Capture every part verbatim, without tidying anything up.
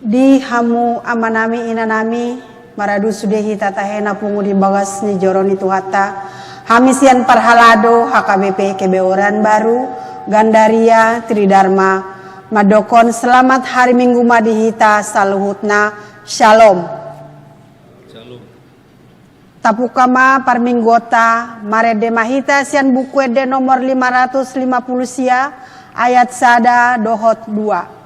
Di hamu amanami, inanami, maradu sude hita tahe na pungu di bagas ni joro ni Tuhanta. Hami sian parhalado H K B P Kebayoran Baru, Gandaria, Tridharma, mandokhon selamat hari Minggu ma di hita saluhutna. Syalom. Syalom. Tabuka ma parmingguonta, marende ma hita sian Buku Ende nomor lima ratus lima puluh sia, ayat sada dohot dua.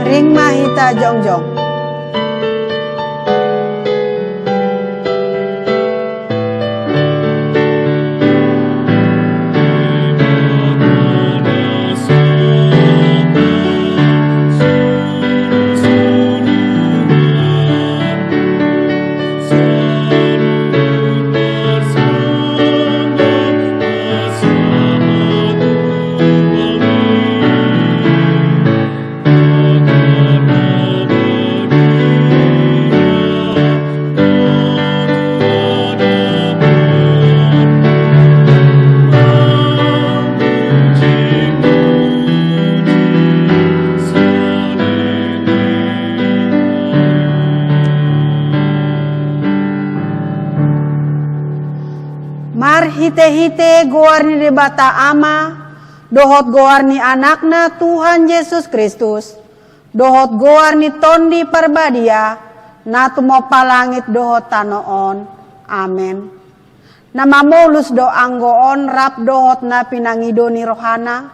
Ring ma hita jongjong. Marhitehite goar ni Debata Ama, dohot goar ni Anakna Tuhan Jesus Kristus, dohot goar ni Tondi Parbadia, na tumompa langit dohot tano on. Amen. Na mamolus do anggo on rap dohot na pinangido ni rohana,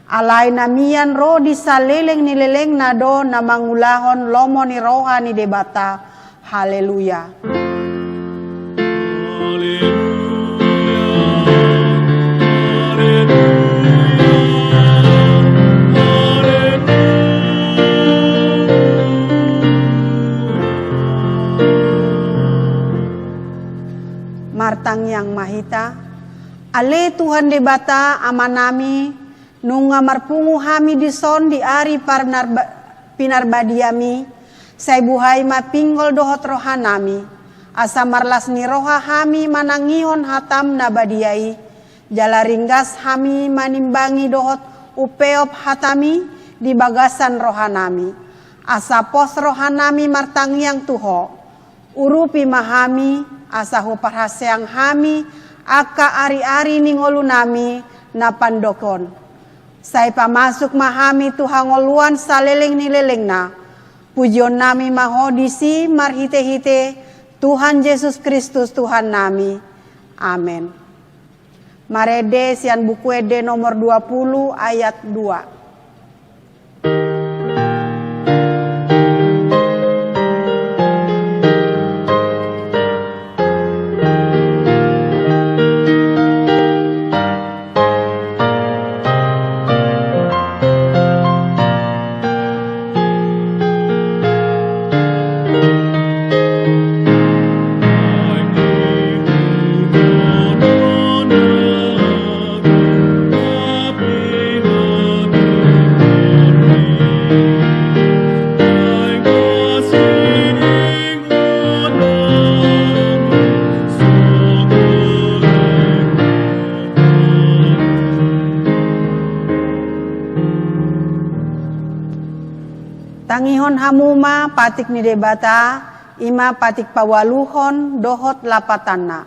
alai na mian ro di saleleng ni lelengna do na mangulahon lomo ni roha ni Debata. Haleluya. Martangiang ma hita. Ale Tuhan Debata Amanami, nunga marpungu hami dison di ari parnarba-, pinarbadiami, sai buhai ma pinggol dohot rohanami, asa marlas ni roha hami manangihon hatam na badia i, jala ringgas hami manimbangi dohot umpeop hatami di bagasan rohanami, asa pos rohanami martangiang tu Ho. Urupi ma hami, asa huparhaseang hami angka ari-ari ni ngolunami na pandok on. Sai pamasuk ma hami tu hangoluan saleleng ni lelengna. Pujionnami ma Ho disi marhite-hite Tuhan Jesus Kristus Tuhannami. Amen. Marende sian Buku Ende nomor dua puluh ayat dua. Tangihon hamu ma patik ni Debata, i ma patik paualuhon dohot lapatanna.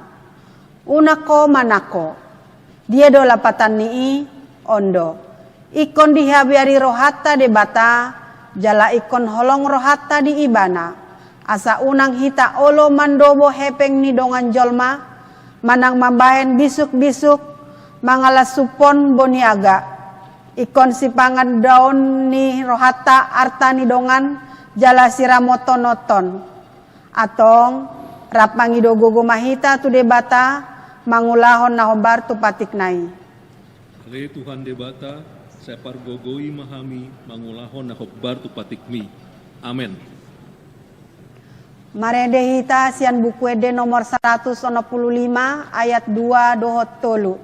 Unang ho manang ho. Dia do lapatan ni i? On do. Ingkon dihabiari rohanta Debata, jala ingkon holong rohanta di Ibana, asa unang hita olo mandobo hepeng ni dongan jolma, manang mambahen bisuk-bisuk, mangalasuphon boniaga. Ingkon sipangandaon ni rohanta arta ni dongan jala siramothononhon. Antong, rap mangido gogo ma hita tu Debata, mangulahon na hombar tu patikna i. Ale Tuhan Debata, sai pargogoi ma hami mangulahon na hombar tu patikmi. Amen. Marende hita sian Buku Ende nomor saratus onom pulu lima, ayat dua dohot tolu.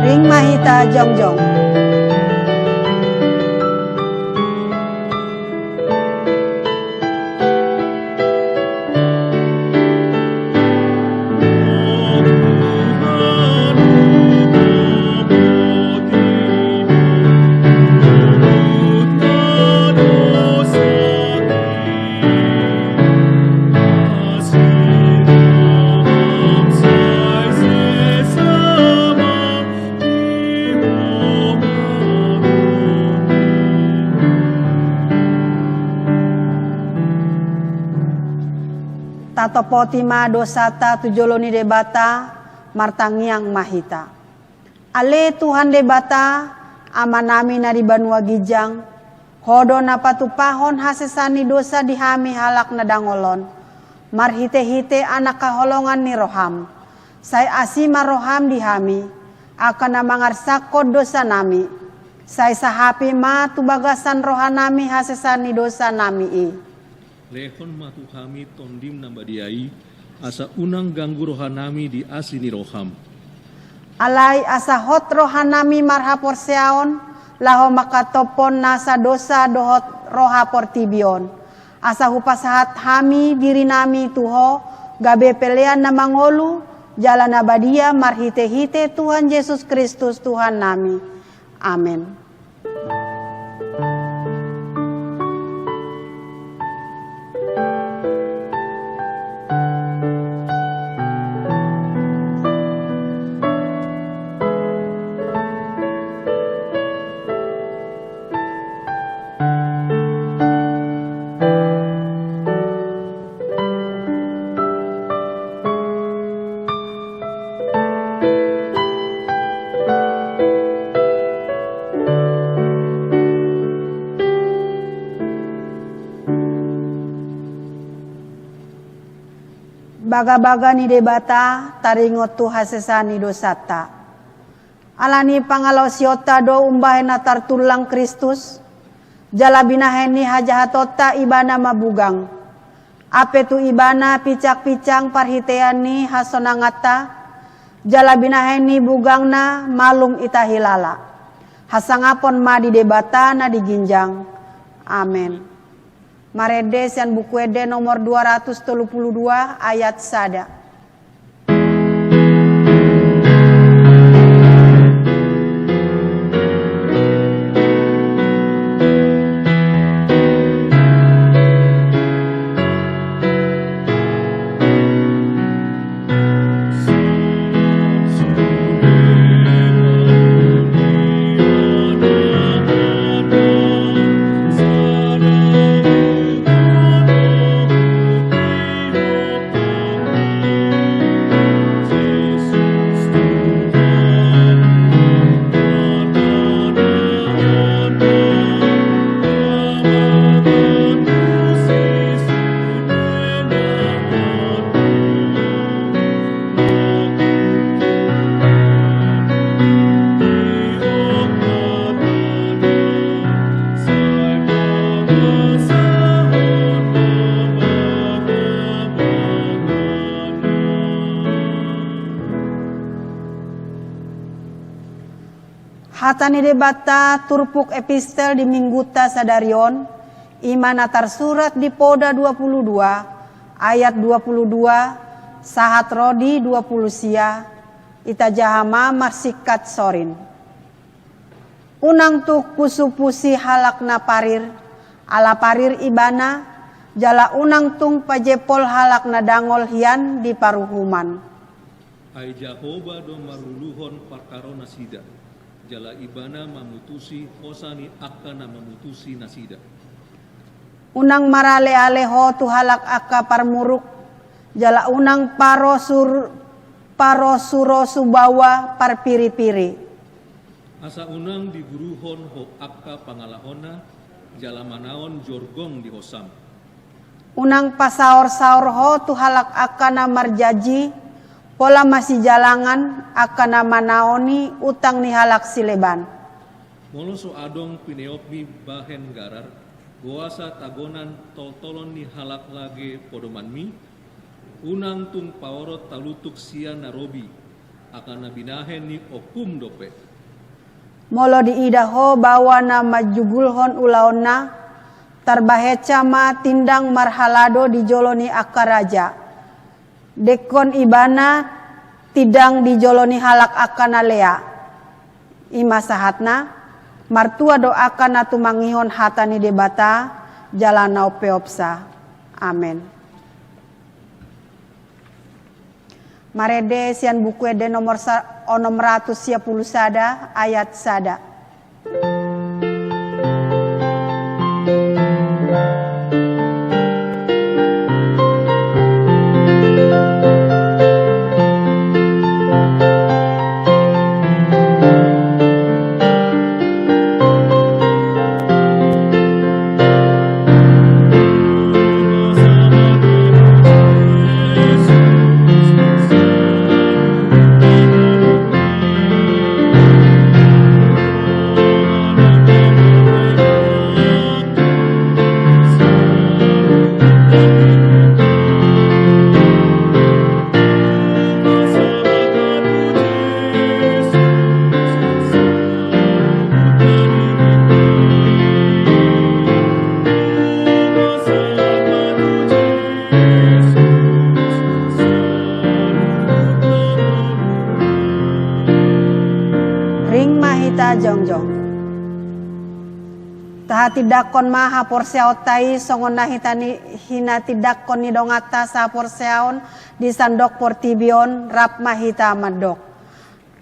Ring ma hita jongjong. Tatopoti ma dosanta tu jolo ni Debata, martangiang ma hita. Ale Tuhan Debata, Amanami na di banua ginjang, Ho do na patupahon hasesaan ni dosa di hami halak na dangol on, marhitehite Anak haholongan ni roham. Sai asi ma roham di hami, angka na mangarsakkon dosanami. Sai sahapi ma tu bagasan rohanami hasesaan ni dosanami i. Lehon ma tu hami Tondim na badia i, asa unang ganggu rohanami di asi ni roham. Alai asa hot rohanami marhaporseaon, laho mangkatopon nasa dosa dohot roha portibi on. Asa hupasahat hami dirinami tu Ho, gabe pelean na mangolu, jala na badia marhitehite Tuhan Jesus Kristus Tuhannami. Amen. Bagabaga ni Debata taringot tu hasesaan ni dosanta. Alani pangalaosionta do umbahen na tartullang Kristus, jala binahen ni hajahatonta Ibana mabugang. Ampe tu Ibana pinsangpinsang parhitean ni hasonanganta, jala binahen ni bugangna malum ita hilala. Hasangapon ma di Debata na di ginjang. Amen. Marende sian Buku Ende nomor dua ratus tolu pulu dua ayat sada. Hata ni Debata turpuk epistel di mingguta sadari on, ima na tarsurat di Poda dua puluh dua, ayat dua puluh dua, sahat ro di dua puluh sia, itajaha ma marsingkat sorin. Unang tung pusupusi halak na parir, ala parir ibana, jala unang tung pajempol halak na dangol hian di paruhuman. Ai Jahowa do marluluhon parkaronasida, jala ibana mamutusi hosa ni angka na mamutusi nasida. Unang maraleale ho tu halak angka parmuruk, jala unang parosur-, parosurosu baoa parpiripiri. Asa unang diguruhon ho angka pangalahona, jala manaon jorgong di hosam. Unang pasaorsaor ho tu halak angka na marjanji, pola masijalangan angka na manaoni utang ni halak sileban. Molo so adong pineopmi bahen garar, boasa tagonan toltolon ni halak lage podomanmi? Unang tung paorot talutuk sian na robi, angka na binahen ni ompum dope. Molo diida ho baoa na manjugulhon ulaonna, tarbahensa ma tindang marhalado di jolo ni angka raja. Dengkon ibana tindang di jolo ni halak angka na lea. Ima sahatna, martua do angka na tumangihon hata ni Debata, jala na umpeopsa. Amen. Marende sian Buku Ende nomor sa-, onom ratus sia pulu sada, ayat sada. Ring ma hita jongjong. Tahatindangkon ma haporseaonta i songon na hita ni, hinatindangkon ni donganta sahaporseaon di sandok portibi on, rap ma hita mandok.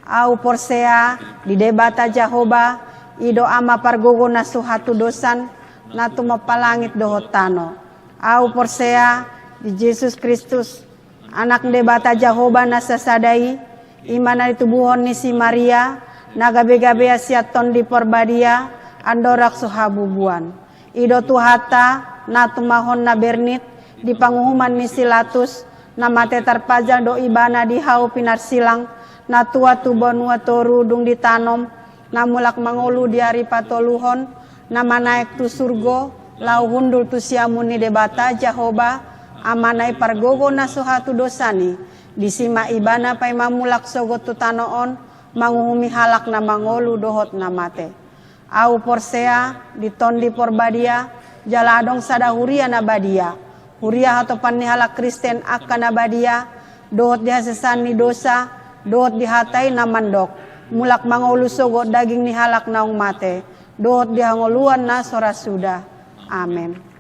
Ahu porsea di Debata Jahowa, i do Ama pargogo na so hatudosan, na tumompa langit dohot tano. Ahu porsea di Jesus Kristus, Anak ni Debata Jahowa na sasada i, i ma na ditubuhon ni si Maria, na gabegabean sian Tondi Porbadia, andorang so habubuan. I do Tuhanta, na tumahon na bernit, di panguhuman ni si Latus, na mate tarpajal do ibana di hau pinarsilang, na tuat tu banua toru dung ditanom, na mulak mangolu di ari patoluhon, na manaek tu surgo, laho hundul tu siamun ni Debata Jahowa, Amana i pargogo na so hatudosan i, disi ma ibana paima mulak sogot tu tano on, manguhumi halak na mangolu dohot na mate. Ahu porsea di Tondi Porbadia, jala adong sada huria na badia, huria hatopan ni halak Kristen angka na badia, dohot di hasesaan ni dosa, dohot di hata i na mandok, mulak mangolu sogot daging ni halak naung mate, dohot di hangoluan na so ra suda. Amen.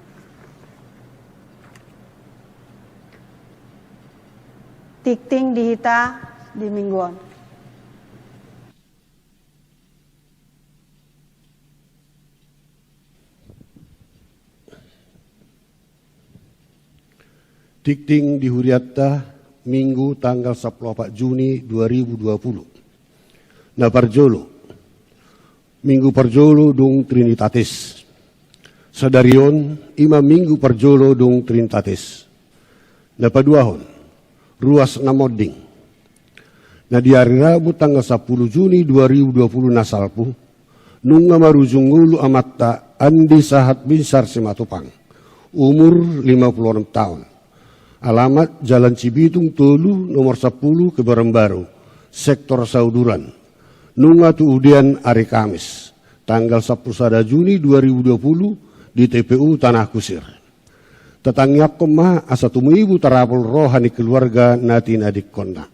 Tingting di hita di minggu on. Tingting di hurianta, Minggu tanggal sampulu opat Juni dua ribu dua puluh. Na parjolo, Minggu parjolo dung Trinitatis. Sadari on, i ma Minggu parjolo dung Trinitatis. Na paduahon, Ruas na Monding. Na di ari Rabu tanggal sampulu Juni dua ribu dua puluh na salpu, nunga marujung ngolu amanta Andi sahat Binsar Simatupang, umur lima puluh onom taon. Alamat Jalan Cibitung tolu, nomor sampulu, Kebaran Baru, Sektor Sauduran. nunga tu udean ari Kamis, tanggal sampulu sada Juni dua ribu dua puluh, di T P U Tanah Kusir. Tatangiangkon ma asa tumibu tarapul roha ni keluarga na tinadingkonna.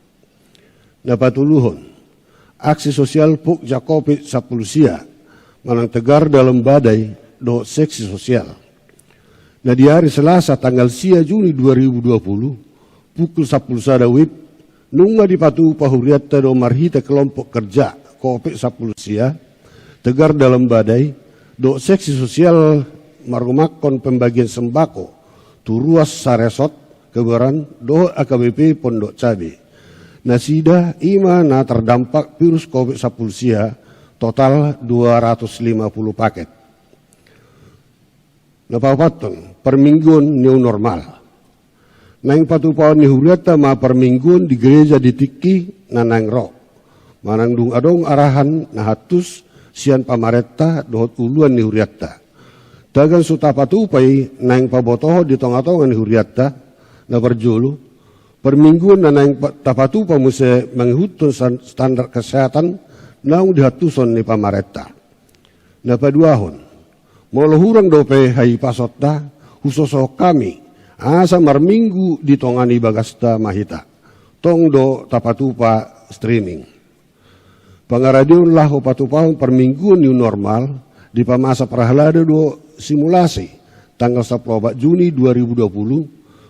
Na patoluhon, aksi sosial pogja Covid sampulu sia, manang tegar dalam badai dohot seksi sosial. Na di ari Selasa tanggal sia Juni dua ribu dua puluh, pukul sampulu sada WIB, nunga dipatupa hurianta do marhite kelompok kerja Covid sampulu sia, tegar dalam badai, dohot seksi sosial marumakkon pembagian sembako tu ruas Saresot, Kebayoran, dohot A K B P Pondok Cabe. Nasida i ma na terdampak virus Covid sampulu sia, total dua ratus lima puluh paket. Na paopathon, parmingguon new normal. Naeng patupaon ni hurianta ma parmingguon di gereja di tingki na naeng ro. Manang dung adong arahan na hantus sian pamarenta dohot uluan ni hurianta. Tagan so tapatupa i naeng pabotohon di tonga-tonga ni hurianta. Na parjolo, parmingguon na naeng pa-, tapatupa muse mangihuthon san-, standar kesehatan naung dihantuson ni pamarenta. Na paduahon, molo hurang dope hahipasonta, husosohon hami asa marminggu di tonga ni bagasta ma hita. Tong do tapatupa streaming. Pangaradeon laho patupahon parmingguon new normal, dipamasa parhalado do simulasi tanggal sampulu opat Juni dua ribu dua puluh,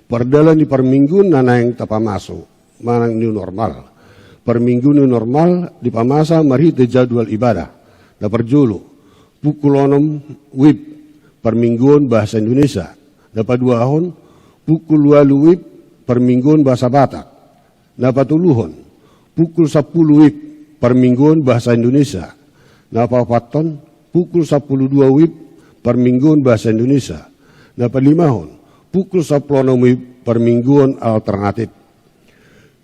pardalan ni parmingguon na naeng tapamasu manang new normal. Parmingguon new normal dipamasa marhite jadwal ibadah. Na parjolo, pukul onom WIB, parmingguon bahasa Indonesia. Na paduahon, pukul ualu WIB, parmingguon bahasa Batak. Na patoluhon, pukul sampulu WIB, parmingguon bahasa Indonesia. Na paopathon, pukul sampulu dua WIB, parmingguon bahasa Indonesia. Na palimahon, pukul sampulu onom WIB, parmingguon alternatif.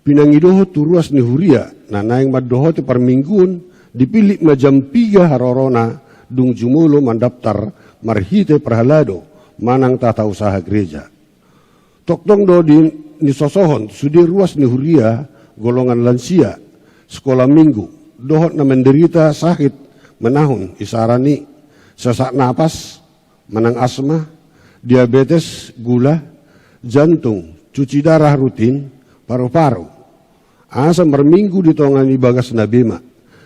Pinangidohon tu ruas ni huria na naeng mandohoti parmingguon, dipillit ma jam piga harorona dung jumolo mandaftar marhite parhalado manang tata usaha gereja. Tongtong do di nisosohon sude ruas ni huria, golongan lansia, sekolah minggu, dohot na menderita sahit menahun, isarana sesak napas manang asma, diabetes, gula, jantung, cuci darah rutin, paru-paru. Asa marminggu di tonga ni bagasna be ma.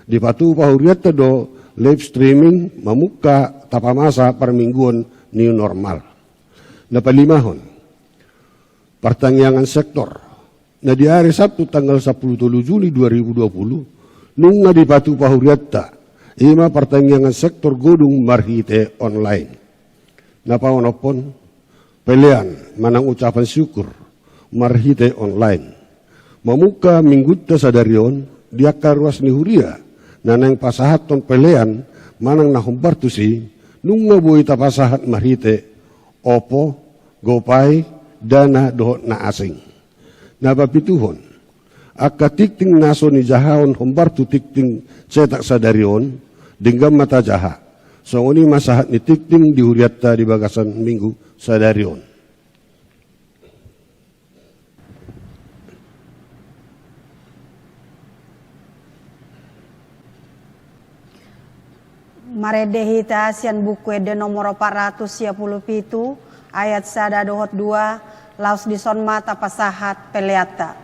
Dipatupa hurianta do live streaming mamungka tapamasa parmingguon new normal. Na palimahon, partangiangan sektor. Na di ari Sabtu tanggal sampulu tolu Juni dua ribu dua puluh, nunga dipatupa hurianta, i ma partangiangan sektor godung marhite online. Na paonomhon, pelean manang ucapan syukur marhite online. Mamungka minggunta sadari on, di angka ruas ni huria na naeng pasahathon pelean manang na hombar tusi, nunga boi tapasahat marhite Oppo, GoPay, Dana dohot na asing. Na papituhon, angka tingting na so nijahahon hombar tu tingting cetak sadari on, denggan ma tajaha. Songon i ma sahat ni tingting di hurianta di bagasan minggu sadari on. Marende hita sian Buku Ende nomor opat ratus sia pulu pitu, ayat sada dohot dua, laos dison ma tapasahat peleanta.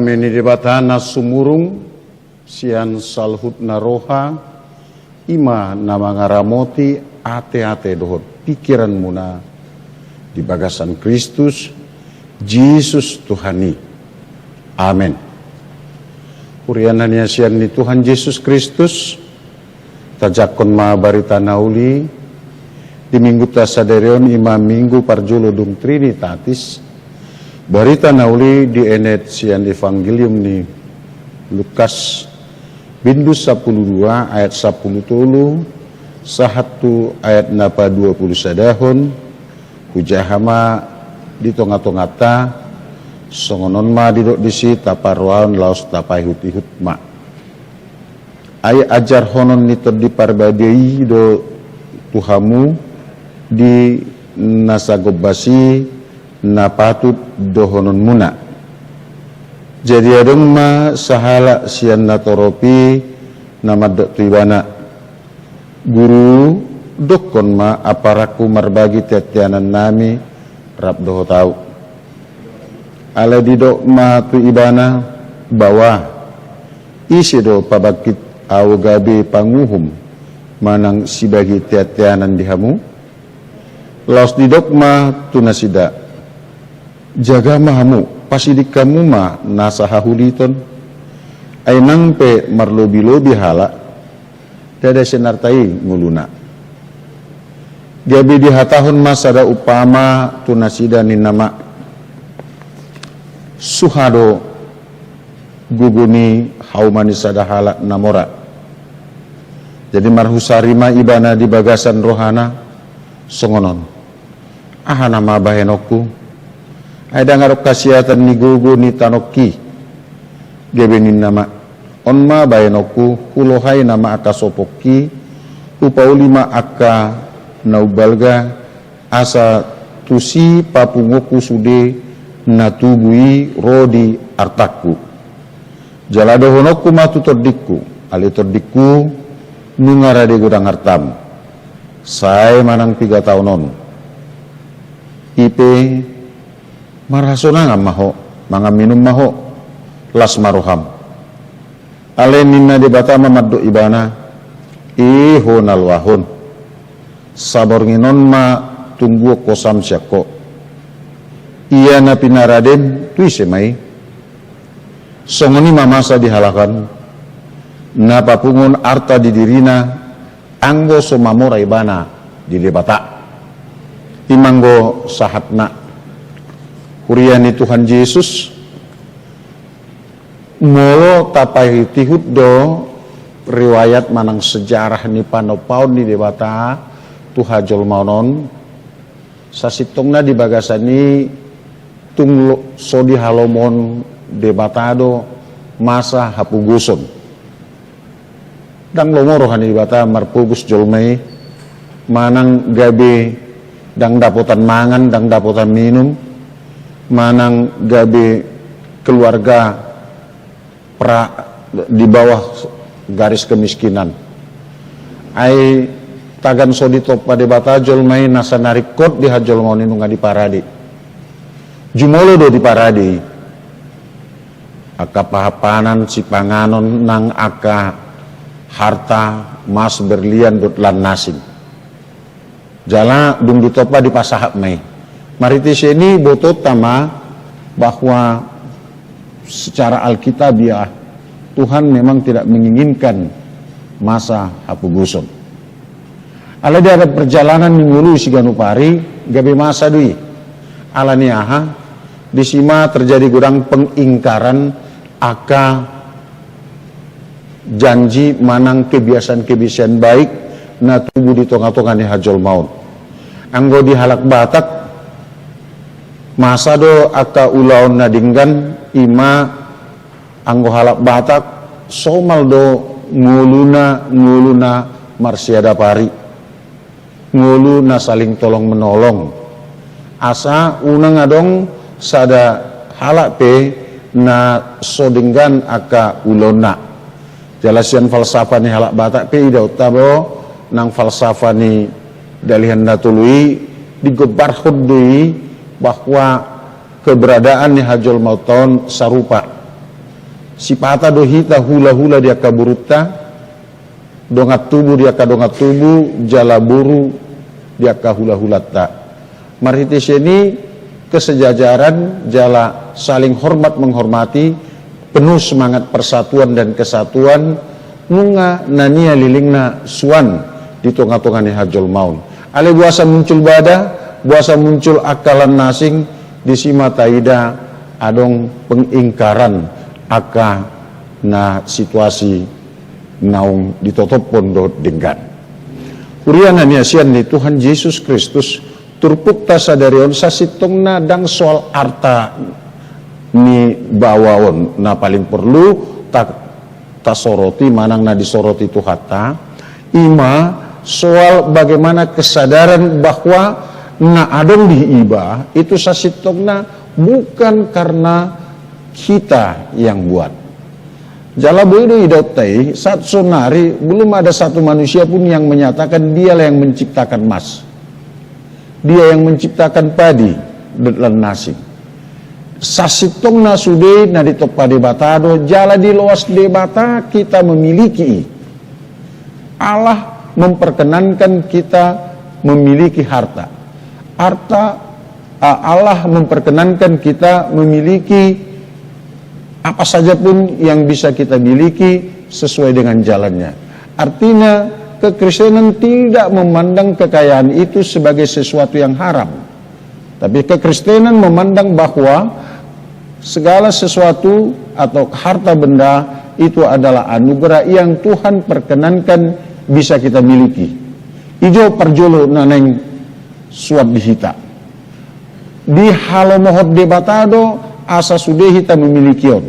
Dame ni Debata na sumurung sian saluhutna roha, i ma na mangaramoti ateate dohot pingkiranmuna di bagasan Kristus Jesus Tuhan i. Amen. Huria na niasian ni Tuhan Jesus Kristus, tajangkon ma barita na uli di Minggunta sadari on, i ma Minggu parjolo dung Trinitatis. Barita na uli dienet sian Evangelium ni Lukas, bindu sampulu dua, ayat sampulu tolu sahat tu ayat na paduapulu sadahon. Hujaha ma di tongatonganta. Songon on ma didok disi, taparrohahon laos tapaihutihut ma. Ai ajarhonon ni Tondi Parbadia i do tu hamu di na sagombas i na patut dohononmuna. Jadi adong ma sahalak sian natorop i na mandok tu Ibana, "Guru, dokkon ma amparangku marbagi teanteanannami rap dohot ahu." Alai didok ma tu Ibana, "Baoa, ise do pabangkit ahu gabe panguhum manang sibagi teanteanan di hamu?" Laos didok ma tu nasida, "Jaga ma hamu, pasidik hamu ma nasa hahuliton. Ai nang pe marlobilobi halak, ndada sian arta i ngoluna." Gabe dihatahon ma sada umpama tu nasida, ninna ma, "Suha do gogo ni hauma ni sada halak na mora." Jadi marhusari ma ibana di bagasan rohana songon on, "Aha nama bahenonku? Ai ndang adong hasiatan ni gogo ni tanongki." Gabe ninna ma, "On ma bahenonku, hulohai nama angka sopongki, hupauli ma angka na umbalga, asa tusi papunguonku sude na tubu i ro di artangku. Jala dohononku ma tu tondingku, ale tondingku, nunga rade godang artam. Sae manang piga taon on, i pe marhasonangan ma ho, mangan minum ma ho, las ma roham." Alai ninna Debata ma mandok ibana, "E ho na loas on, saborngin on ma tungguon hosam sian ho. Ia na pinaradem, tu ise ma i?" Songon i ma masa di halak an, na papunguon arta di dirina, anggo so mamora ibana di Debata. I ma anggo sahatna. Huria ni Tuhan Jesus, molo tapaihutihut do riwayat manang sejarah ni panompaon ni Debata tu hajolmaon on, sasintongna di bagasan i tung lo-, so dihalomohon Debata do masa hapogoson. Ndang lomo roha ni Debata marpogos jolma i, manang gabe ndang dapotan mangan, ndang dapotan minum, manang gabe keluarga pra-, di bawah garis kemiskinan. Ai tagan so ditompa Debata jolma i, na sanaringkot di hajolmaon i nunga diparade. Jumolo do diparade i angka pahanpahanan sipanganon nang angka harta, mas, berlian dohot lan na asing. Jala dung ditompa dipasahat ma i. Marhite sian i botoonta ma bahwa secara alkitabiah Tuhan memang tidak menginginkan masa hapogoson. Alai di adat perjalanan ni ngolu i siganup ari gabe masa do i. Ala ni aha? Disi ma terjadi godang pengingkaran angka janji manang kebiasaan-kebiasaan baik na tubu di tonga-tonga ni hajolmaon. Anggo di halak Batak, masa do angka ulaon na denggan, i ma anggo halak Batak somal do ngoluna, ngoluna marsiadapari, ngolu na saling tolong menolong. Asa unang adong sada halak pe na so denggan angka ulaonna. Jala sian falsafah ni halak Batak pe idaonta do, nang falsafah ni Dalihan Na Tolu i digombarhon do i bahwa keberadaan ni hajolmaonta on sarupa. Sipata do hita hula-hula di angka borunta, dongan tubu di angka dongan tubu, jala boru di angka hula-hulanta. Marhite sian i kesejajaran jala saling hormat menghormati, penuh semangat persatuan dan kesatuan, nunga na nian lelengna suan di tonga-tonga ni hajolmaon. Alai boasa muncul bada, boasa muncul angka na asing, disi ma taida adong pengingkaran angka na situasi naung ditotophon dohot denggan. Huria na niasian ni Tuhan Jesus Kristus, turpukta sadari on sasintongna ndang soal arta ni baoa on na paling porlu ta-, tasoroti manang na disoroti Tuhanta, i ma soal bagaimana kesadaran bahwa na adong di iba itu sasintongna bukan karena kita yang buat. Jala boi do idaonta i, sahat sonari belum ada satu manusia pun yang menyatakan dialah yang menciptakan emas. Dia yang menciptakan padi dan na asing. Sasintongna sude na ditompa Debata do, jala diloas Debata kita memiliki i. Allah memperkenankan kita memiliki harta. Harta, a-, Allah memperkenankan kita memiliki apa saja pun yang bisa kita miliki sesuai dengan jalannya. Artinya, kekristenan tidak memandang kekayaan itu sebagai sesuatu yang haram. Tapi kekristenan memandang bahwa segala sesuatu atau harta benda itu adalah anugerah yang Tuhan perkenankan bisa kita miliki. I do parjolo na naeng suan di hita. Dihalomohon Debata do asa sude hita memiliki on.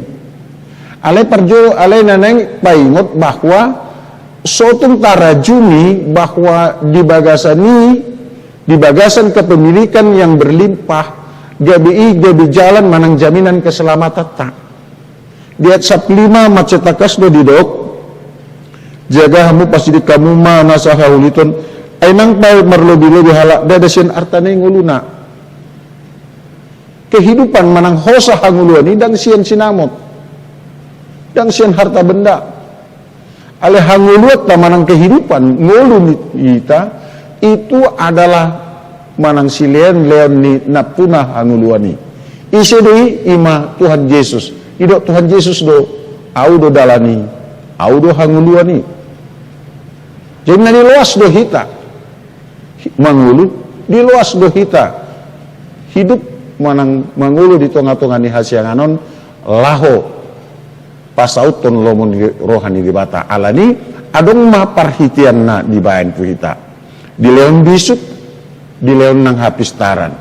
Alai parjolo, alai na naeng paingot bahwa so tung tarajumi bahwa di bagasan i, di bagasan kepemilikan yang berlimpah, gabe i gabe jalan manang jaminan keselamatanta. Di ayat sampulu lima mansai tangkas do didok, jaga hamu, pasiding hamu ma nasa hahuliton, ai nang pe marlobi-lobi halak ndada sian arta na i ngoluna. Kehidupan manang hosa hangoluan i ndang sian sinamot, ndang sian harta benda. Alai hangoluanta manang kehidupan ngolu ni hita itu adalah manang silean-leon ni nampuna hangoluan i. Ise do i? I ma Tuhan Jesus. Didok Tuhan Jesus do, au do dalan i, au do hangoluan i. Jadi na diloas do hita mangolu, diloas do hita hidup manang mangolu di tonga-tonga ni hasiangan on laho pasauthon lomo ni roha ni Debata. Alani adong ma parhiteanna dibaen tu hita. Dilehon bisuk, dilehon nang hapistaran.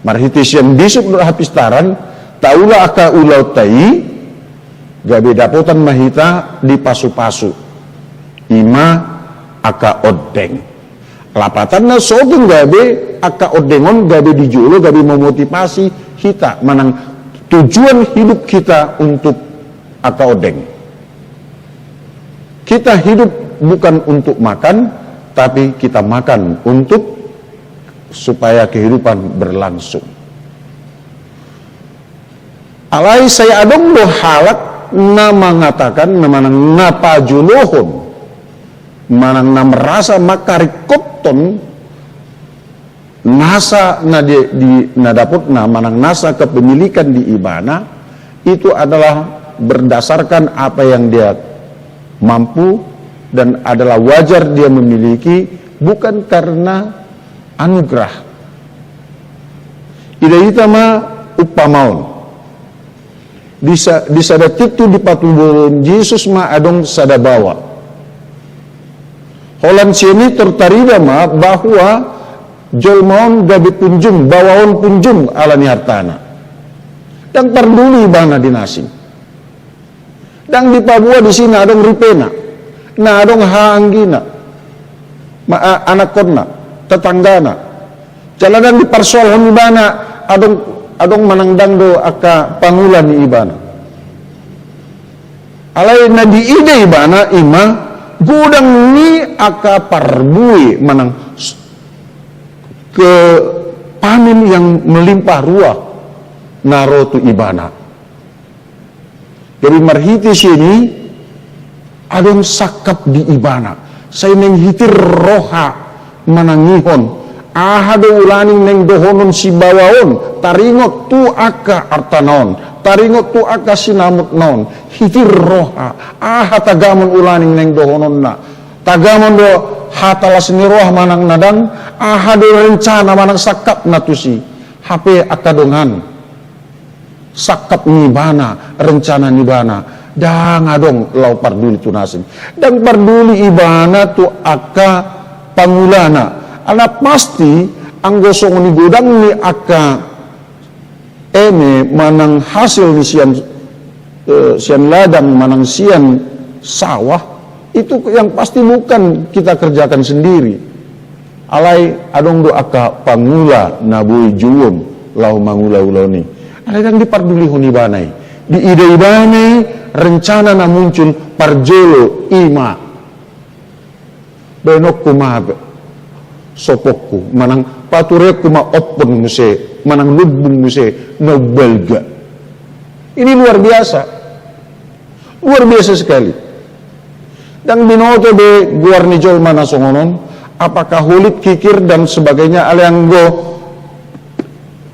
Marhite sian bisuk dohot hapistaran, taula angka ulaonta i, gabe dapotan ma hita dipasu-pasu. I ma angka ondeng. Lapatanna, so tung gabe angka ondeng on gabe di jolo, gabe memotivasi hita manang tujuan hidup kita untuk angka ondeng. Kita hidup bukan untuk makan, tapi kita makan untuk supaya kehidupan berlangsung. Alai sai adong do halak na mangatakan, na manang na pajolohon, manang na merasa mangkaringkothon nasa na di, di, na dapotna, manang nasa kepemilikan di ibana, itu adalah berdasarkan apa yang dia mampu dan adalah wajar dia memiliki, bukan karena anugerah. Ida hita ma umpama on. Di sa-, di sada tingki dipatubuhon Jesus ma adong sada baoa. Holan sian i tarida ma bahwa jolma on gabe punjung, baoa on punjung ala ni hartana. Ndang parduli ibana di na asing. Ndang dipaboa disi na adong ripena, na adong hahaanggina, ma-, a-, anakkonna, tetanggana. Jala ndang diparsoalhon ibana adong, adong manang ndang do angka pangula ni ibana. Alai na diida ibana i ma godang ni angka parbue manang s-, ke panen yang melimpah ruah na ro tu ibana. Jadi marhite sian i adong sangkap di ibana, sai naeng hitir roha manangihon aha do ulaning naeng dohonon sibawa on, taringot tu angka artana on, taringot tu angka sinamotna on, hitir roha, aha tagamon ulaning naeng dohononna, tagamon do hata las ni roha manang na dang, aha do rencana manang sangkapna tusi, hape angka dongan. Sangkap ni ibana, rencana ni ibana, dang adong laho parduli tu nasing. Dang parduli ibana tu angka pangulana. Ala pasti anggo songon i godang ni angka eme manang hasil ni sian, eh, sian ladang manang sian sawah, itu yang pasti bukan kita kerjakan sendiri. Alai adong do angka pangula na boi jouon laho mangula ulaon i. Alai dang dipardulihon ibana i. Diida ibana i rencana na muncul parjolo i ma. Baenonku ma sopongku, manang patureonku ma ompon muse, manang lumbung muse na umbalga. Ini luar biasa. Luar biasa sekali. Dang binoto be goar ni jolma na songon on, apakah holit, kikir dan sebagainya, alai anggo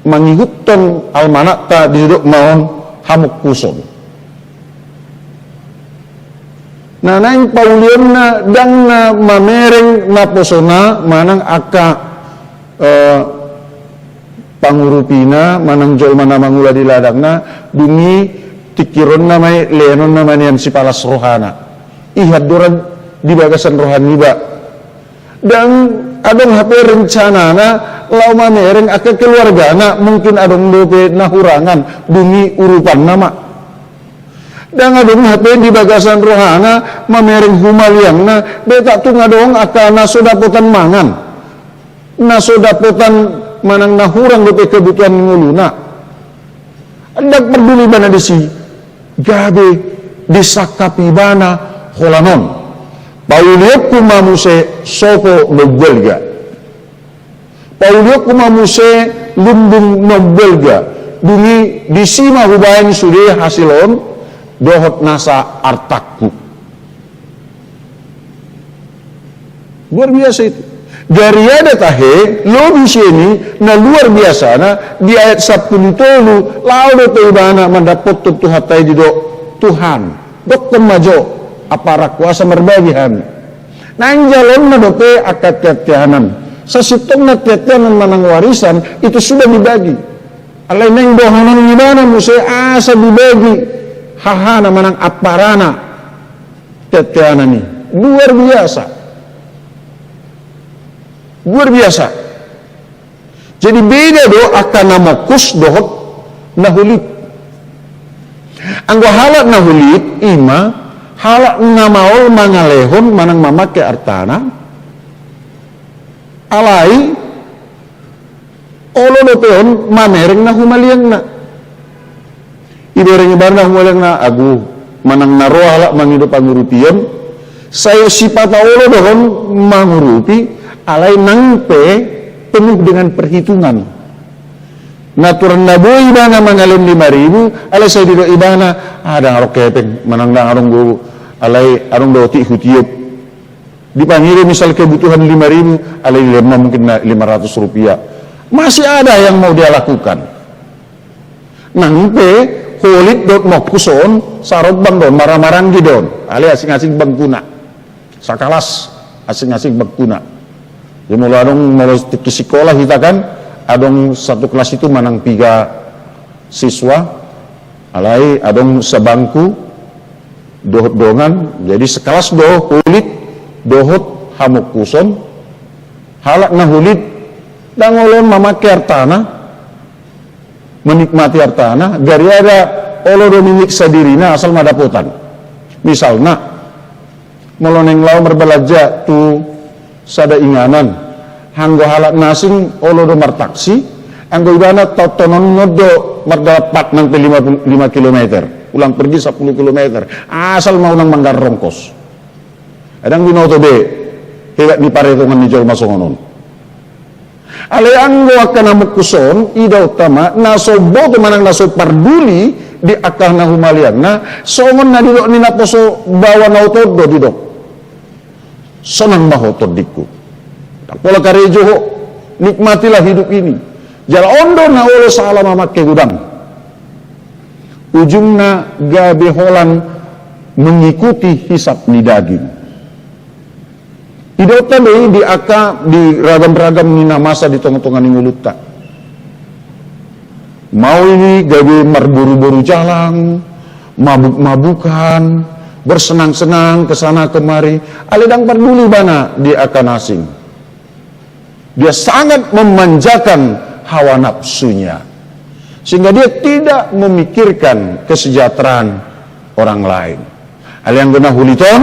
mangihuthon almanakta didok ma on hamungkuson. Na naeng paulionna dang na mamereng naposona manang angka, eh, pangurupina manang jolma na mangula di ladangna, dung i tingkironna ma i, lehenonna ma nian sipalas rohana. I andorang di bagasan roha niba. Dang adong hape rencanana laho mamereng angka keluargana, mungkin adong dope na hurangan, dung i urupanna ma. Dang adong hape di bagasan rohana mamereng humaliangna, be tak tung adong angka na so dapotan mangan, na so dapotan manang na hurang dope kebutuhan ni ngoluna. Dang parduli ibana disi, gabe disangkap ibana holan on. Paulionku ma muse sopo na umbalga. Paulionku ma muse lumbung na umbalga. Dung i disi ma hubaen sude hasil on dohot nasa artangku. Luar biasa itu. Gariada tahe, lobi sian i, na luar biasana di ayat sampulu tolu, laho dope ibana mandapothon Tuhanta i, didok, Tuhan, dokkon ma jo, amparangku, asa marbagi hami. Naeng jalonna dope angka teanteanan. Sasintongna teanteanan manang warisan itu sudah dibagi. Alai naeng dohonon ni ibana muse asa dibagi hahana manang amparana. Teanteanan i luar biasa. Luar biasa. Jadi beda do angka na mongkus dohot na holit. Anggo halak na holit, i ma halak na maol mangalehon manang mamangke artana, alai olo dope on mamereng na humaliangna. Ibereng ibana na humaliangna, agu, manang na ro halak mangido pangurupion, sai sipata olo do on mangurupi, alai nang pe penuh dengan perhitungan. Naturan na boi ibana mangalehon lima ribu, alai sai didok ibana, ah, dang adong hepeng, manang dang adong gogo, alai adong do otik hutiop. Dipangido misal kebutuhan lima ribu, alai dilehon ma mungkin na lima ratus rupiah. Masih ada yang mau dia lakukan. Nang pe holit dohot mongkus on, sarombang do on, marhahamaranggi do on. Alai asing-asing bangkuna. Sakalas, asing-asing bangkuna. Jadi molo adong, molo tingki sikola hita kan, adong satu kelas itu manang piga siswa, alai adong sabangku, dohot dongan, jadi sekelas do holit dohot hamongkuson. Halak na holit dang olo mamangke artana, menikmati artana, gariada olo do menyiksa dirina asal ma dapotan. Misalna, molo naeng laho marbalanja tu sada inganan, anggo halak na asing olo do martaksi, anggo ibana taontonon do mardalan pat nang pe lima puluh, lima kilometer, ulang pergi sapuluh kilometer, asal ma unang manggarrongkos. Dang binoto be hebat ni parhitungan ni jolma songon on. Alai anggo angka na mongkus on, idaonta ma, na so boto manang na so parduli Di angka na humaliangna, songon na didok ni naposo baoa na oto on do didok: Sonang ma ho, tondingku. Ndang pola karejo ho, nikmatilah hidup ini. Jala on do na olo sala mamangke godang. Ujungna gabe holan mengikuti hisap ni daging. Idaonta do i di angka, di ragam-ragam ni na masa di tonga-tonga ni ngolunta. Maol i gabe marboru-boru jalang, mabuk-mabukan, bersenang-senang ke sana kemari, alai ndang parduli ibana di angka na asing. Dia sangat memanjakan hawa nafsunya, sehingga dia tidak memikirkan kesejahteraan orang lain. Alai anggo na hulit on,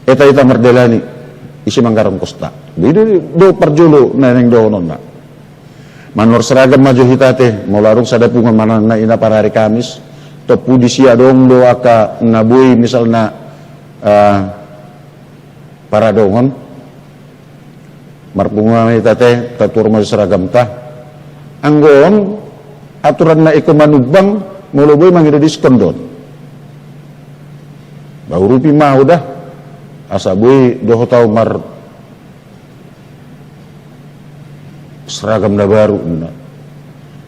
eta hita mardalani, ise manggaran kosta. Jadi do parjolo na naeng dohononna. Manuhor seragam ma jo hita ate, molo adong sada punguan manang na ina parari Kamis, tompu disi adong do angka na boi misalna, eh, paradongon. Marpunguan ma hita ate, tatuhor ma jo seragamta. Anggo on aturan na ingkon manumbang, molo boi mangido diskon do on. Ba urupi ma au da, asa boi dohot au mar seragam na baru, ninna.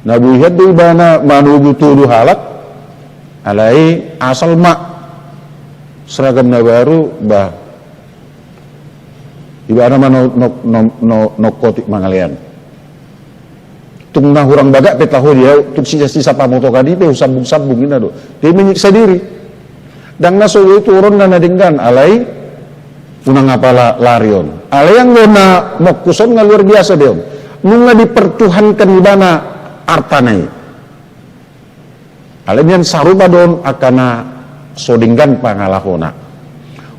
Na boi hian do ibana manogu tolu halak, alai asal ma seragam na baru, ba ibana ma no, no, no, no, nongkotik mangalean. Tung na hurang bagak pe taho di au, tung sisa-sisa pamotokan i pe husambung-sambung, ninna do. Dia menyiksa diri. Ndang na so boi tuhoron na, na denggan, alai unang apala lari on. Alai anggo na mongkus on nga luar biasa be on. Nunga dipertuhankan ibana artana i. Alai nian sarupa do on angka na so denggan pangalahona.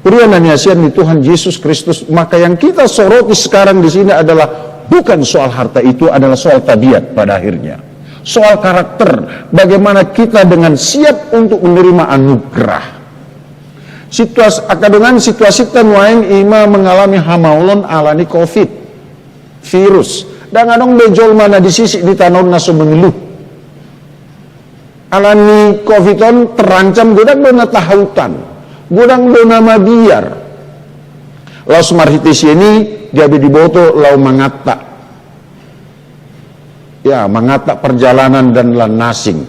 Huria na niasian ni Tuhan Yesus Kristus, maka yang kita soroti sekarang di sini adalah bukan soal harta, itu adalah soal tabiat pada akhirnya. Soal karakter, bagaimana kita dengan siap untuk menerima anugerah. Situasi, angka dongan, situasita nuaeng ima mengalami hamaolon alani covid, virus. Ndang adong be jolma na disisik di tano on na so mengeluh. Alani covid on terancam, godang do na tahahutan, godang do na mabiar. Laos marhite sian i gabe diboto laho manganta. Ya, manganta perjalanan dan lan na asing.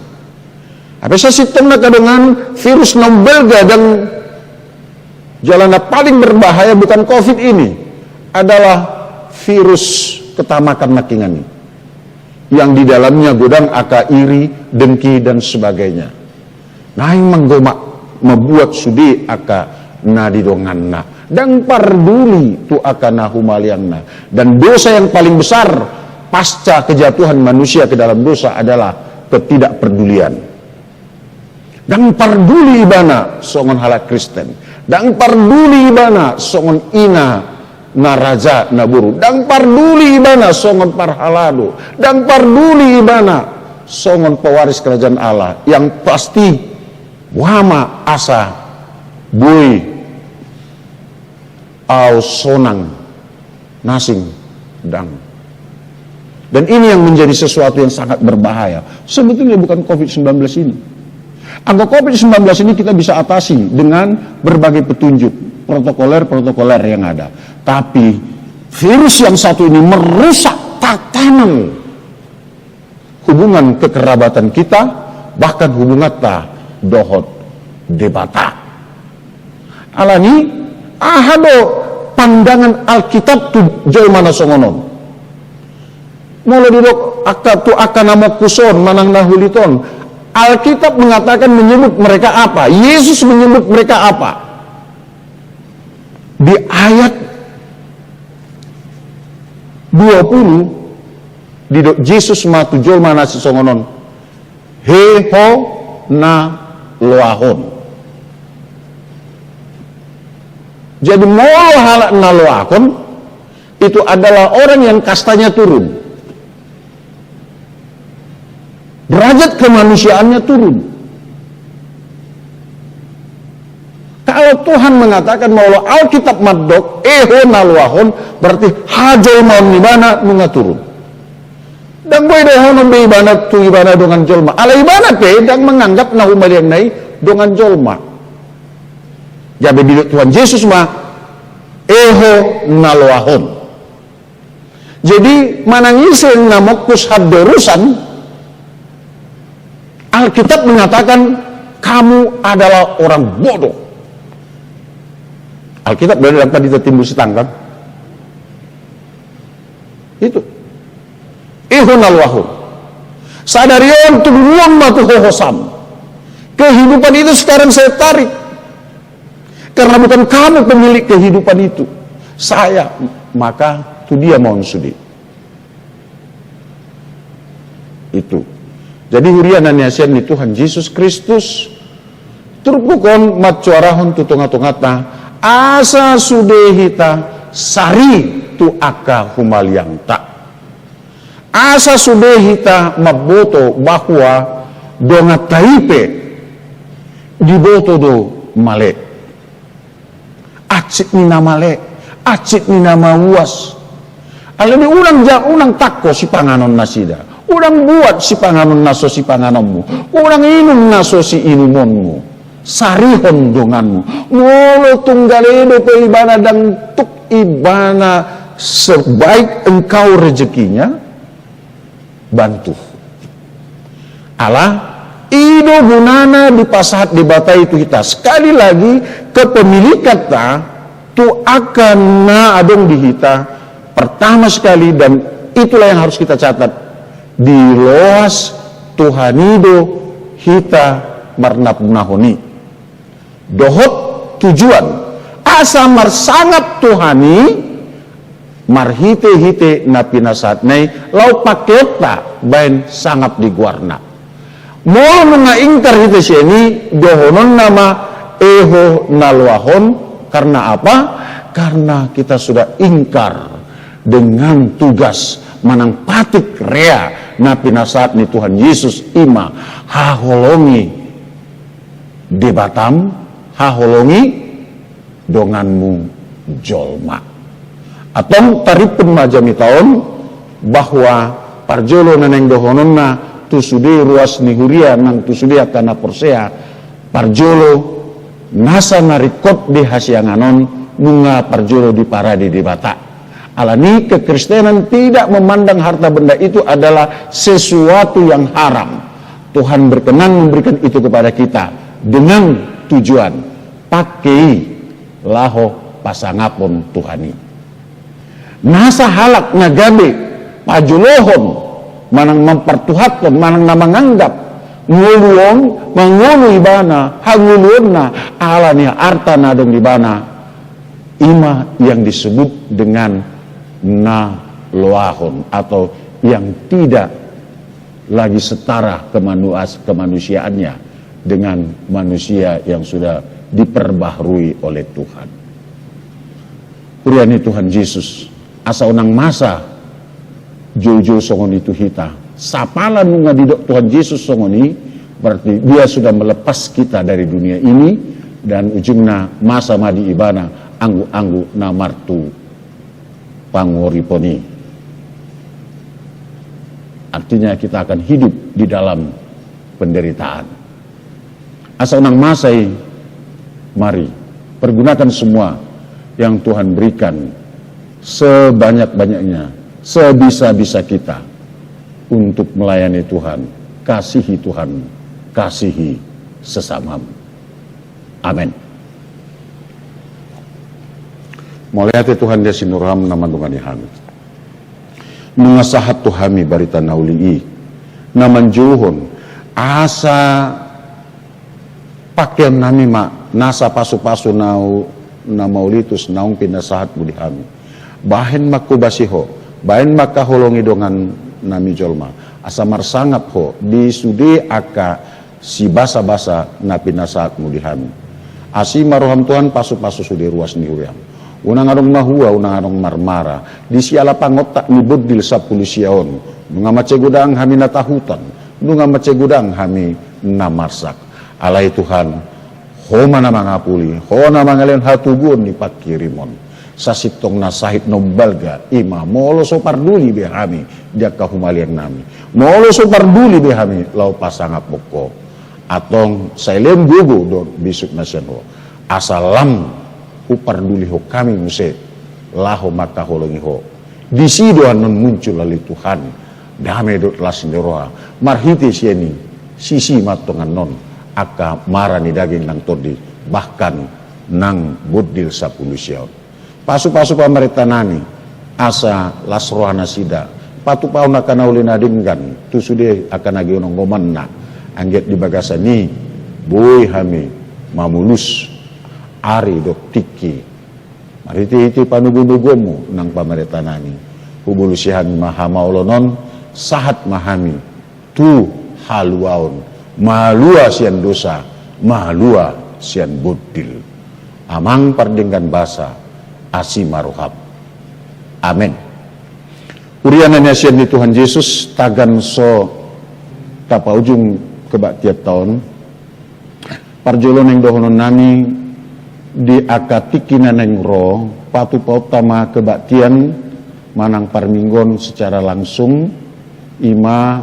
Hape sasintongna angka dongan, virus na umbalga ndang jala na paling berbahaya bukan covid ini, adalah virus ketamakan nangkiningan i. Yang di dalamnya godang angka iri, dengki, dan sebagainya. Naeng ma anggo ma-, mambuat sude angka na di donganna. Ndang parduli tu angka na humaliangna. Dan dosa yang paling besar pasca kejatuhan manusia ke dalam dosa adalah ketidakpedulian. Ndang parduli ibana songon halak Kristen. Ndang parduli ibana songon ina na raja na boru. Ndang parduli ibana songon parhalado. Ndang parduli ibana songon pewaris kerajaan Allah. Yang pasti, boha ma asa boi au sonang, na asing ndang. Dan ini yang menjadi sesuatu yang sangat berbahaya. Sebetulnya bukan covid sembilan belas ini. Angka covid sembilan belas ini kita bisa atasi dengan berbagai petunjuk protokoler-protokoler yang ada. Tapi virus yang satu ini merusak tatanan hubungan kekerabatan kita, bahkan hubunganta dohot Debata. Alani, aha do pandangan Alkitab tu jolma na songon on? Molo didok angka, tu angka na mongkus on manang na hulit on, Alkitab mengatakan, menyebut mereka apa? Yesus menyebut mereka apa? Di ayat dua puluh, didok Jesus ma tu jolma na sisongon on: He ho na loak on. Jadi molo halak na loak on, itu adalah orang yang kastanya turun. Derajat kemanusiaannya turun. Kalau Tuhan mengatakan, molo Alkitab mandok, "E ho na loak on," berarti hajolmaon ni ibana nunga turun. Ndang boi dohonon be ibana tu ibana dongan jolma. Ala ibana pe ndang manganggap na humaliangna i dongan jolma. Gabe didok Tuhan Jesus ma, eho na loas on. Jadi, manang ise na mongkus handorusan, Alkitab mengatakan, "Kamu adalah orang bodoh." Alkitab do, ndang tadi tatimbul sitanggang. Itu. Eho na loas on. Sadari on tuduhon ma tu ho hosam. Kehidupan itu sekarang saya tarik. Karena bukan kamu pemilik kehidupan itu. Saya, maka tu dia ma on sude. Itu. Jadi huria na niasian ni Tuhan Jesus Kristus, turpuk on mansoarahon tu tonga-tonganta, asa sude hita sari tu angka humaliangta. Asa sude hita mamboto bahwa donganta i pe diboto do male. Hansit ni na male, hansit ni na mauas. Alani unang ja-, unang tangko sipanganon nasida. Unang buat sipanganon na so sipanganonmu. Unang inum na so siinumonmu. Sarihon donganmu. Molo tunggale dope ibana, ndang tuk ibana sebaik engkau rezekinya, bantu. Ala, i do gunana dipasahat Debata i tu hita. Sekali lagi, kepemilikan ta tu angka na adong di hita, pertama sekali, dan itulah yang harus kita catat, diloas Tuhan i do hita marnapunahon i. Dohot tujuan, asa marsangap Tuhan i marhite-hite na pinasahatna i, laho pangkeonta baen sangap di goarna. Molo nunga ingkar hita sian i, dohononna ma eho na loas on. Karena apa? Karena kita sudah ingkar dengan tugas manang patik rea na pinasahat ni Tuhan Jesus, i ma haholongi Debatam, haholongi donganmu jolma. Antong tarimpun ma jamita on bahwa parjolo na naeng dohononna tu sude ruas ni huria nang tu sude angka na porsea, parjolo nasa na ringkot di hasiangan on nunga parjolo diparade Debata. Alani kekristenan tidak memandang harta benda itu adalah sesuatu yang haram. Tuhan berkenan memberikan itu kepada kita dengan tujuan, pangke i laho pasangapon Tuhan i. Nasa halak na gabe pajolohon manang mampartuhathon manang na manganggap ngolu on mangolu ibana hangoluonna ala ni arta na adong di ibana, i ma yang disebut dengan na loas on atau yang tidak lagi setara kemanuas-, kemanusiaannya dengan manusia yang sudah diperbaharui oleh Tuhan. Huria ni Tuhan Jesus, asa unang masa joujou songon i tu hita. Sapala nunga didok Tuhan Jesus songon i, berarti Dia sudah melepas kita dari dunia ini, dan ujungna masa ma di ibana anggu-anggu na martu panguripon i. Artinya kita akan hidup di dalam penderitaan. Asa unang masa i, mari pergunakan semua yang Tuhan berikan sebanyak-banyaknya, sebisa-bisa kita untuk melayani Tuhan. Kasihi Tuhan, kasihi sesamamu. Amen. Mauliate Tuhan di asi ni roham na mandongani hami. Nunga sahat tu hami barita na uli i, na manjouhon asa pangkeon nami ma nasa pasupasu na u-, na maulitus naung pinasahatmu di hami. Bahen ma hobasi ho, bahen ma haholongi dongannami jolma, asa marsangap ho di sude angka sibasabasa na pinasahatmu di hami. Asi ma roham Tuhan, pasupasu sude ruas ni huriam. Unang adong mahua, unang adong marmara di siala pangontak ni bondil sampulu sia on. Nunga mansai godang hami na tahutan, nunga mansai godang hami na marsak. Alai Tuhan, Ho ma na mangapuli, Ho na mangalehon hatoguon ni pangkirimon. Sasintongna sahit na umbalga, i ma molo so parduli be hami di angka humaliang nami, molo so parduli be hami laho pasangaphon Ho, antong sai lehon gogo dohot bisuk na sian Ho, asa lam hupardulihon hami muse laho mangkaholongi Ho. Disi do annon muncul ale Tuhan dame dohot las ni roha, marhite sian i, sisi ma antong annon angka mara ni daging nang tondi, bahkan nang bondil sampulu sia on. Pasupasu pamarenta nami asa las roha nasida patupahon angka na uli na denggan tu sude angka na ginogomanna, anggiat di bagasan i boi hami mamolus ari dohot tingki. Marhitehite panogunoguonmu nang pamarenta nami, hubolusi hami ma hamaolon on sahat ma hami tu haluaon, malua sian dosa, malua sian bondil. Amang pardenggan basa, asi ma roham. Amen. Huria na niasian ni Tuhan Jesus, tagan so tapaujung kebaktianta on, parjolo naeng dohonon nami, di angka tingki na naeng ro, patupaonta ma kebaktian manang parmingguon secara langsung, i ma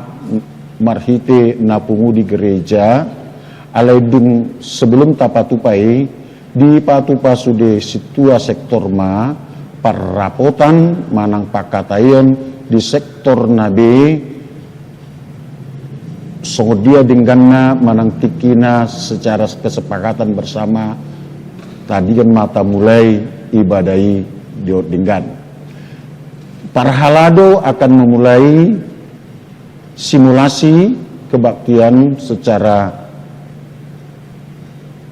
marhite na pungu di gereja. Alai dung sebelum tapatupa i, dipatupa sude sintua sektor ma parrapotan manang pangkataion di sektor na be, songon dia dengganna manang tingkina secara kesepakatan bersama, tagan ma tamulai ibadah i dohot denggan. Parhalado akan memulai simulasi kebaktian secara,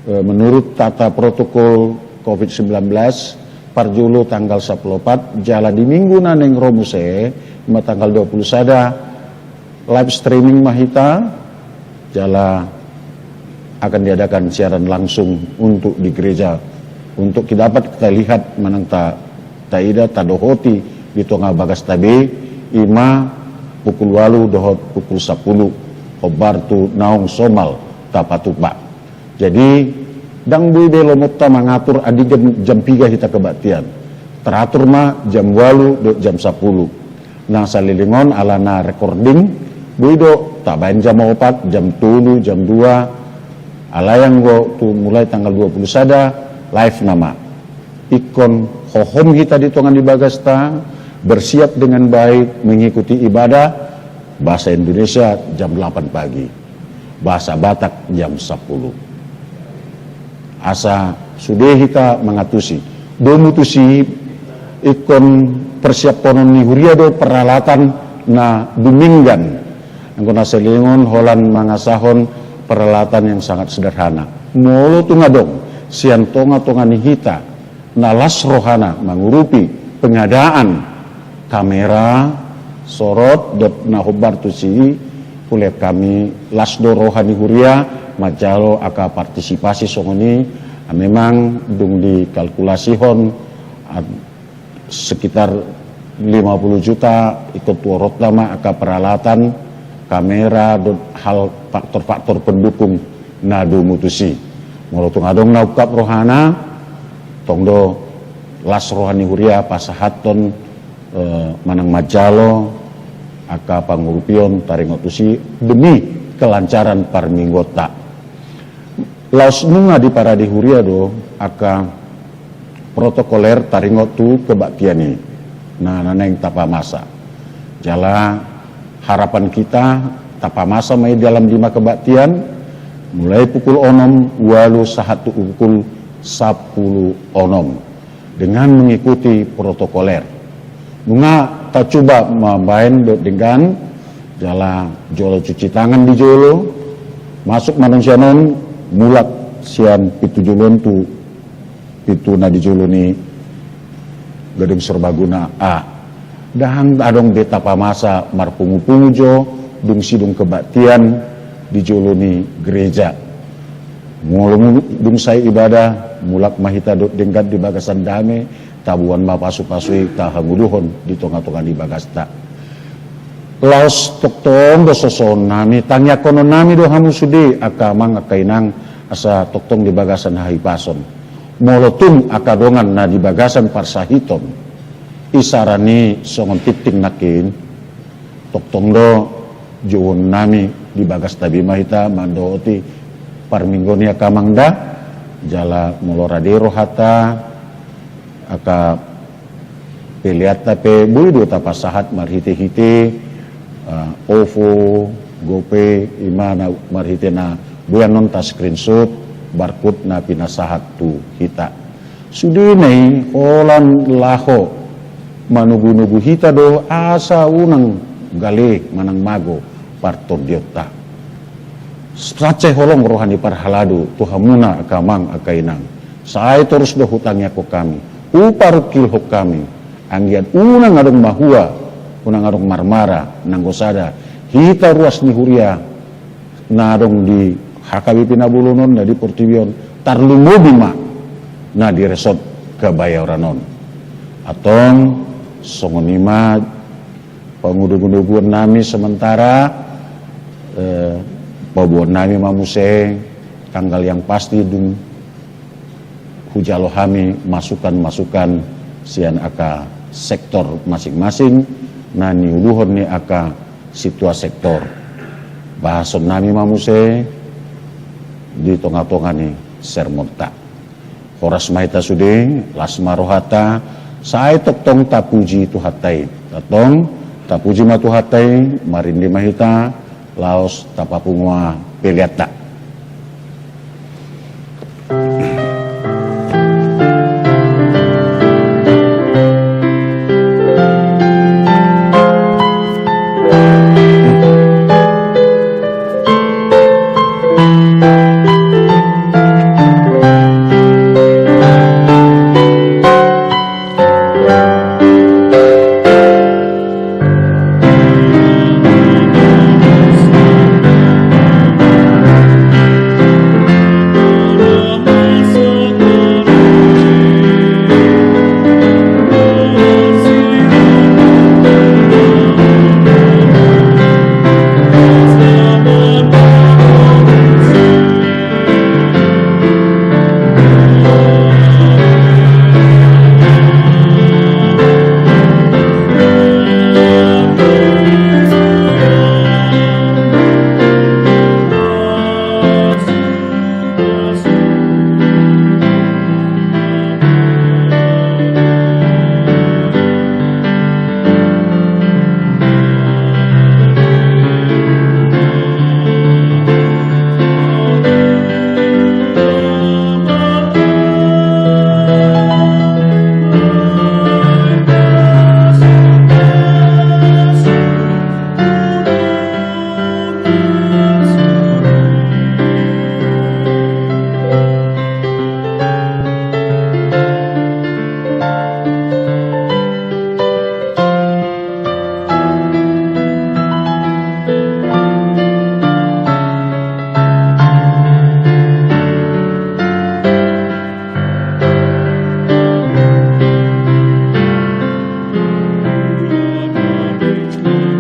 eh, menurut tata protokol covid sembilan belas, parjolo tanggal sampulu opat, jala di minggu na naeng ro muse, i ma tanggal dua pulu sada, live streaming ma hita, jala akan diadakan siaran langsung untuk di gereja, untuk dapat kita lihat manang ta, taida, tadohoti di tonga bagasta be, i ma pukul ualu dohot pukul sampulu, hombar tu naung somal tapatupa. Jadi, ndang boi be lomonta mangatur andigan jam piga hita kebaktian. Teratur ma jam ualu dohot jam sampulu. Na saleleng on alana recording, boi do tabaen jam opat, jam tolu, jam dua. Alai anggo tu mulai tanggal dua pulu sada, live nama. Ingkon hohom hita di tonga ni bagasta, bersiap dengan baik mengikuti ibadah, bahasa Indonesia jam delapan pagi, bahasa Batak jam sampulu. Asa sude hita mangantusi. Domu tusi, ingkon persiaphonon ni huria do peralatan na dumenggan. Anggo na saleleng on holan mangasahon peralatan yang sangat sederhana. Molo tung adong sian tongatonga ni hita na las rohana mangurupi pengadaan kamera, sorot, dohot na hombar tusi, hulehon hami, las do roha ni huria manjalo angka partisipasi songon i. Ah, memang dung dikalkulasihon, ah, sekitar lima puluh juta, ingkon tu orotna ma angka peralatan, kamera, dohot hal faktor-faktor pendukung na domu tusi. Molo tung adong na ungkap rohana, tong do las roha ni huria pasahathon, eh, manang manjalo angka pangurupion taringot tusi demi kelancaran parmingguonta. Laos nunga diparade huria do angka protokoler taringot tu kebaktian i, na, na naeng tapamasa. Jala harapan kita, tapamasa ma i dalam lima kebaktian, mulai pukul onom, ualu sahat tu pukul sampulu onom, dengan mengikuti protokoler. Nunga tacuba mambaen dohot denggan, jala jolo cuci tangan di jolo, masuk ma annon sian on, mulak sian pintu jolo on tu pintu na di jolo ni Gedung Serbaguna A. Ndang adong be tapamasa marpungupungu jo dung sidung kebaktian di jolo ni gereja. Molo mu-, dung sae ibadah, mulak ma hita dohot denggan di bagasan dame, taboan ma pasupasu i tahangoluhon di tongatonga ni bagasta. Laos tongtong do sosoon nami, tangiangkonon nami do hamu sude angka amang angka inang, asa tongtong di bagasan hahipason. Molo tung angka dongan na di bagasan parsahiton, isarana songon tingting nangkin, tongtong do jouonnami di bagas tabi ma hita mandohoti parmingguon i angka amang da, jala molo rade rohanta angka peleanta pe boi do tapasahat marhitehite, eh, OVO, GoPay, i ma na marhite na boi annon ta screenshot barcode na pinasahat tu hita. Sudena i holan laho manogunogu hita do asa unang gale manang mago partondionta. Sansai holong roha ni parhalado tu hamuna angka amang angka inang. Sai torus do hutangiangkon hami, huparungkilhon hami, anggiat unang adong mahua, unang adong marmara, nanggo sada hita ruas ni huria na adong di H K B P na bolon on, na di portibi on, tarlumobi ma na di resort Kebayoran on. Antong, songon i ma panguduguduguonnami sementara, eh, paboaonnami ma muse tanggal yang pasti dung hujalo hami masukan-masukan sian angka sektor masing-masing na niuluhon ni angka sintua sektor. Bahasonnami ma muse di tongatonga ni sermonta. Horas ma hita sude, las ma rohanta, sai tongtong tapuji Tuhanta i. Tongtong tapuji ma Tuhanta i, marende ma hita, laos tapapungu ma peleanta.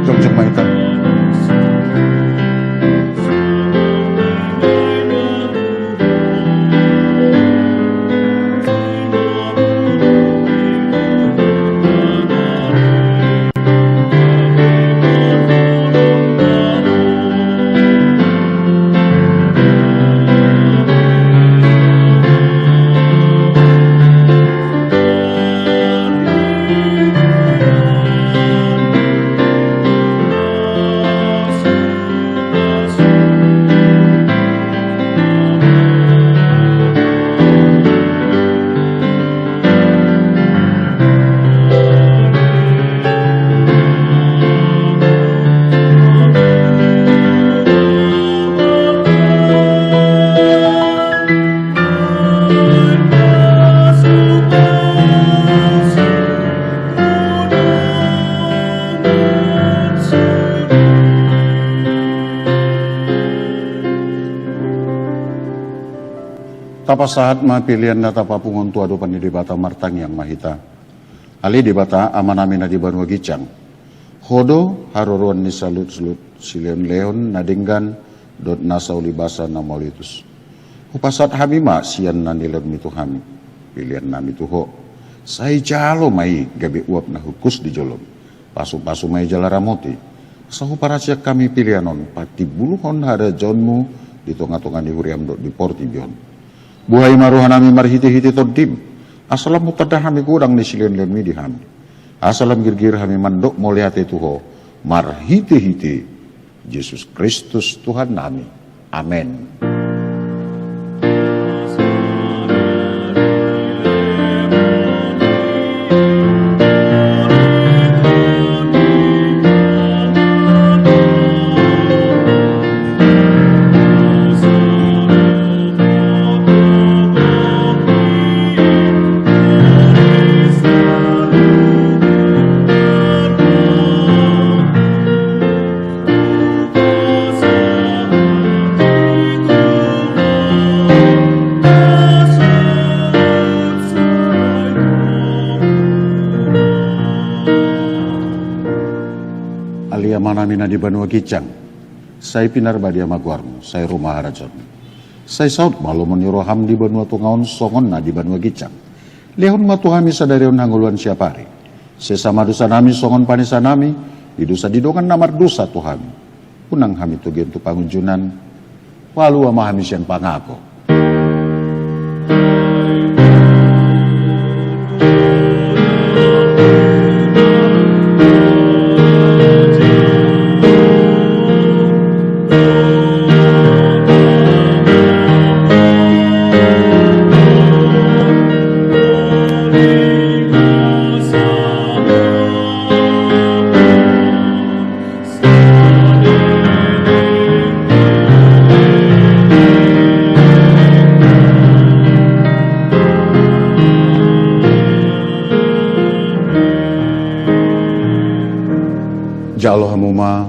Jongjong ma hita. Tapasahat ma pelean na tapapungu on tu adopan ni Debata. Martangiang ma hita. Ale Debata, Amanami na di banua ginjang, Ho do haroroan ni saluhutsaluhut silehonlehon na denggan dohot nasa ulibasa na mauliutus. Hupasahat hami ma sian na nilehonMi tu hami. pelean nami tu Ho. Sai jalo ma i gabe uap na hukus di jolom. Pasu-pasu ma i jala ramoti. Asa huparasian hami pelean on patimbulhon harajaonMu di tonga-tonga ni huriaM dohot di portibi on. Buhai ma roha nami marhite-hite TondiM, asa lam hutanda hami godang ni silean-leanMi di hami. Asa lam girgir hami mandok mauliate tu Ho, marhite-hite Jesus Kristus Tuhan nami. Amen. Ale Amanami na di banua ginjang, sai pinarbadia ma goarMu, sai ro ma harajaonMu. Sai saut ma lomo ni rohaM di banua tonga on songon na di banua ginjang. Lehon ma tu hami sadari on hangoluan siapari. Sesa ma dosanami songon panesanami di dosa ni dongan na mardosa tu hami. Unang hami togihon tu pangunjunan, palua ma hami sian pangago. Jalo hamu ma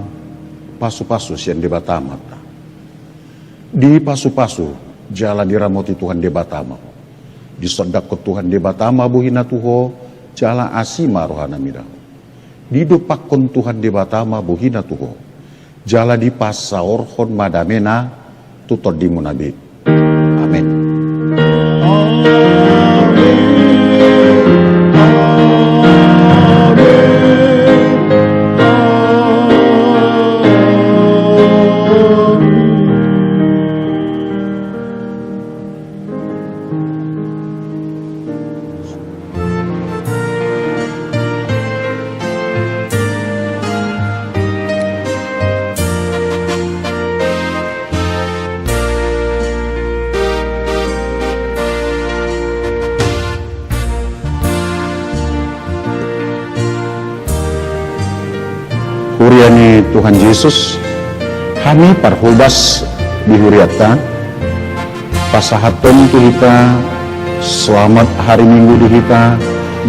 pasu-pasu sian Debata Amanta. Dipasu-pasu jala diramoti Tuhan Debata ma ho. Disondangkon Tuhan Debata ma bohiNa tu ho, jala asi ma rohaNa mida ho. Didompakkon Tuhan Debata ma bohiNa tu ho, jala dipasaorhon ma dameNa tu tondimuna be. Amen. Huria ni Tuhan Jesus, hami parhobas di hurianta, pasahathon tu hita selamat hari Minggu di hita,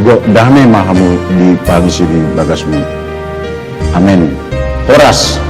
gok dame ma hamu di pangisi di bagasmu. Amen. Horas.